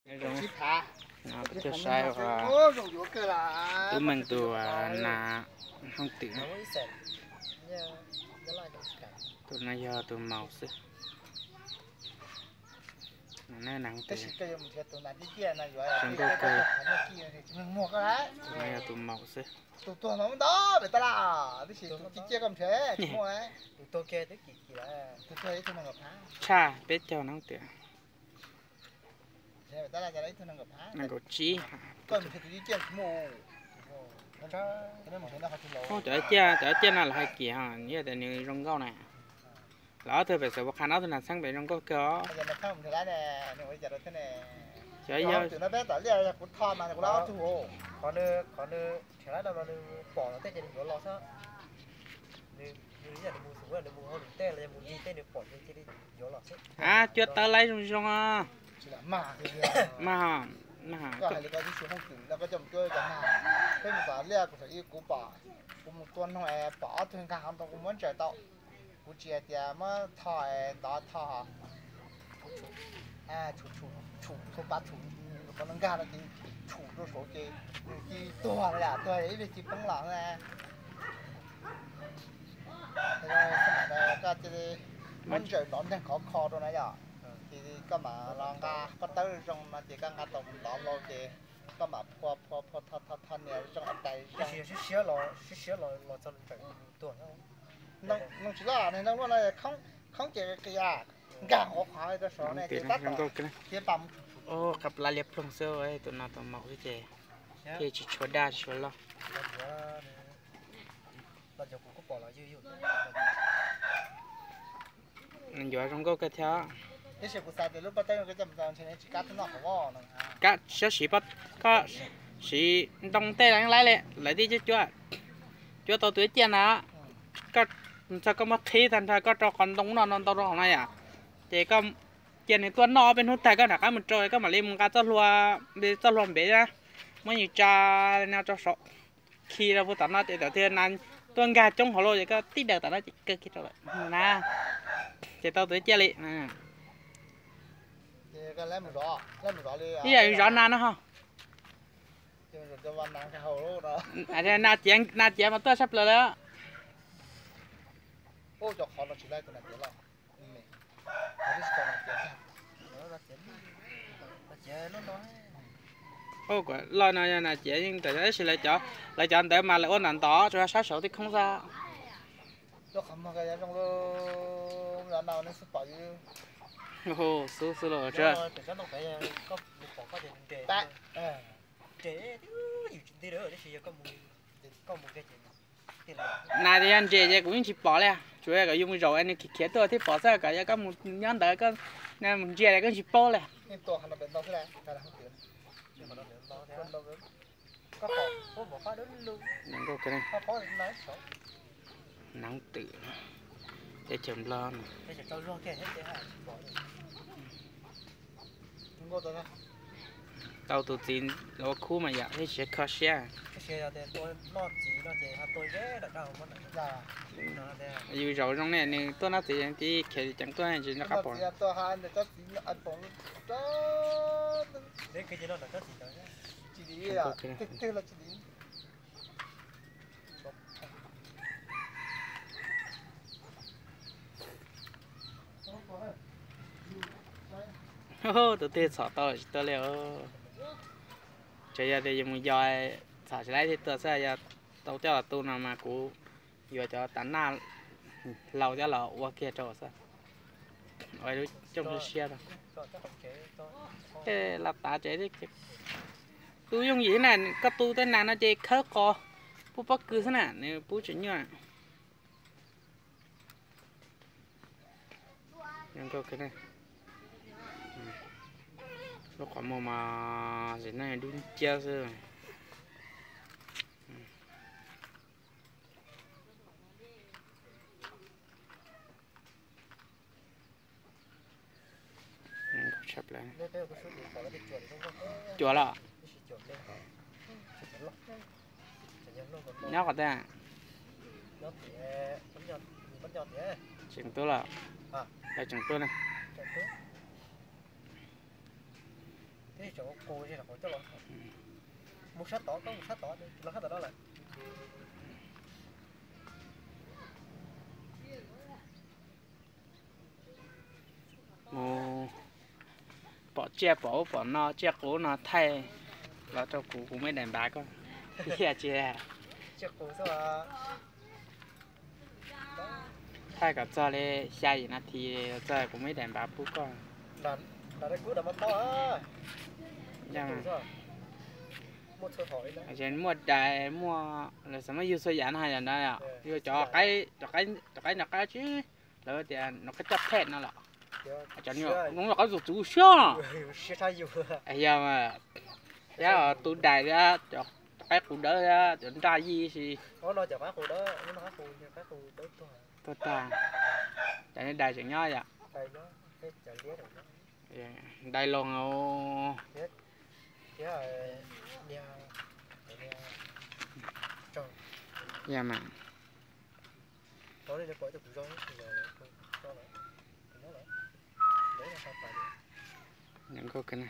Zoo, no peb tuaj saib ua tub meej tus nas hooj twm. Tus no yog tus maum xwb. Nas hooj twm zoo nkauj kawg. Tus no yog tus maum xwb. Tshaj peb caug nas hooj twm. Nees nkaum tsib. Cov ciaj, cov ciaj no lawv hais kiag ho, yog tias nws zoo nkauj na. Lawv ob tug pem xeem Pus Qha no ob tug nas txheeb pem zoo nkauj kawg os. Xyov yog a, cuab tawb laib zoo zoo os. Mas, mas, kuv mus tom liaj kuv thaum ub kuv pom, kuv mus tua noog es pom ob tug nkag hauv ntoo kuv muab ntsaws tau. Kuv tsis hais tias muab tho es ntov tho, tshum, tshum, tshum, tshum pa tshum, qhov no nkag no ces tshum rau saud ces nws cia li tuag no yom, tuag ib pliag cia li poob los na. Koj cia li muab ntsaws nrov nreeg khov kho rau na yom, ces koj mam los nqa pob tawb zoo no ces koj nqa tau ntov hlo ces koj mam phua phua phua tho tho tho nias zoo tais zoo. Noog tsis loj, noog luaj no khoob ces qia, nkag nqov qhov rau saud ne ces tab tom cia li pas mus. Qab plab liab ploog xwb, tus no tus maum xwb ces thiaj tsis tshua daj tsis tshua loj. Ncuav zoo nkauj kawg thiab. Kab siab siv, koj siv ntoo tej laib li lawv tib cuab cuab, cuab tau tus ib ciaj ntag. Koj txog koj muab qhib tag nrho koj rau qhov ntoo no no ntau rau hauv no yom, ces koj cia nws tuaj noj ob peb hnub tag koj rov qab mus rau koj mam li mus nqa txoj hlua, txoj hlua npev na, muab nws tsa no rau saum, khi rau puag tom no ces thaum twg nas tuaj nkag coob hauv lauj ces koj tib daws tom no ces kawg kiag rau lawm na. Ces tau tus ib ciaj li. Ib yam zov nas no ho. Nas ciav, nas ciav mas tuaj tshaj plaws lawm. Ua kuv loj no yog nas ciav yeej tab sis lawv cov, lawv cov ntawd mas lawv ua ntawm ntov tsuas sab saud tib khoob xwb. Xub xwb los. Nas tias yog ntses ces kuv yeej tsis pom li, tsuas yog kom yus mus zaum es nws khiav khiav tuaj thiaj pom xwb, kom yog koj mus nyob ntawd koj mus ntsia koj tsis paub li. Nees twm, teb chaws Nplog no. Tau tus txiv los ua khub mas yom, thiaj tsis kho siab. Yus zaum zoo ne, nws tuaj noj txiv ces khiav ceev tuaj tsis nco qab pom. Tus twg txhom tau tsis tuaj li. Tsuas yog tias yus mus yos txhom tsis laib thiaj tuaj xwb, yog tau coj los tu no mas kuv yuav cov tas naj hlau coj los ua kiag rau xwb. Ua lub cooj siab siab rau. Tej laj tav tsev thiab. Tu yooj yim thiab na, koj tu tej nas no ces khawb qos pub pob kws xwb na, nws pub tsis nyuaj. Lub qhov muag mas zim neej dub nciab xwb. Cuam los. Nyob qhov twg? Tseem tuaj los? Tseem tuaj ne. Mus sab tod, koj mus sab tod, los sab tod no lawm. Mus pom tsiaj pom ub pom no, tsiaj qus no thaij los rau kuv, kuv muaj ib daim npav koj. Tiag tsis? Thaij kom txog li xya yim nas this txog kuv muaj ib daim npav pub koj. Muaj dais, muaj lawv xav muab yug txhua yam no yom, ntawd yog cov qaib, cov qaib nrog qab tsis, lawv tias nrog qab coj phej no los, cov qaib txus txus siab. Yog, thiab tus dais thiab cov qaib qus dawb thiab cov nraj yij si. Tuag tag, cov dais tseem nyob yom. Dais loo. Yog mas. Nkauj kawg na.